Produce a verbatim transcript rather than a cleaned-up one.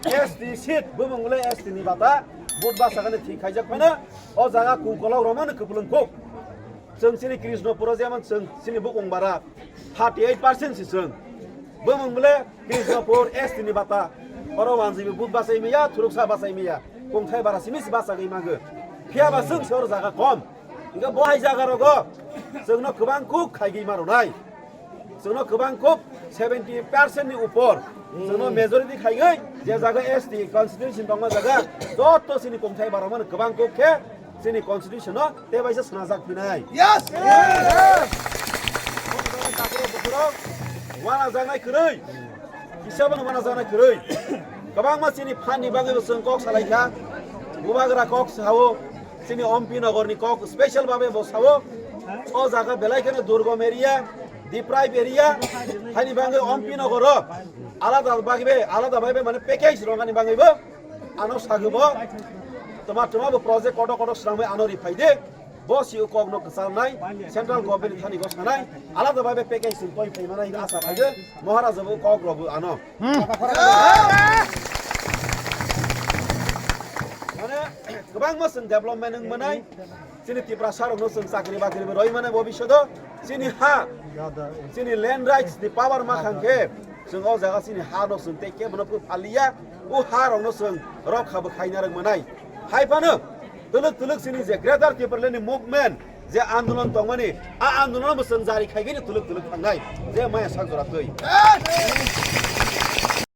S T seat, bumung le S T ni bata, vote basa gani thik khaijak phano, o jaga kung kolok romano kwplwng kuk. Chwng chini Krishnapur o jemon chwng chini bukung bara thirty eight percent si chwng. Bumung le Krishnapur S T ni bata, oro wanjibi vote basai miya, thuruksa basai miya, kungthai bara simi si basa gwi mago. Phiya ba chwng se oro jaga kom. Hingke bo hai jaga rogo chwngno kwbang kuk khaigwi maronai. Chwngno kwbang kuk seventy percent ni upor. Chwngno majority khaigwi je jaga S T constitution tongma jaga joto chini kongthai baromano kwbang kuk khe chini constitution no tebaisa swnajak phinai. Yes! Yes! Wana jagnai kwrwi. Kisa bono mana jana kwrwi. Kwbangma chini phan ni bagwi bo chwng kok salai kha. Bubagra kok sao, chini Ompi Nogor ni kok special babe bo sao. O jaga belai kheno durgom area, deprive area, hani bagwi Ompi Nogor o alada bagwi be, alada bagwi be mane package rongani bagwi bo ano sagwi bo. Toma toma bo project koto koto swnamwi ano riphai de. Bo si o kok no kwchalnai, central government thani go sanai, alada babe package sung koi phai manai asa phai de. Maharaja bo kok rogo ano. Mane, kwbangma chwng development wng manai, chini Tiprasa rokno chwng chakri bakri bo roi manai bobishodo, chini ha, chini land rights ni power ma khang khe, chwng o jaga chini ha no chwng tei kebo no phu phaliya, o ha rokno chwng rok kha bo khaina rwk manai. Hai phano, twlwk twlwk chini je Greater Tipraland ni movement, je andolon tongmani, a andolon bo chwng jari khaigwi twlwk twlwk thangnai, je maya sak jora twi.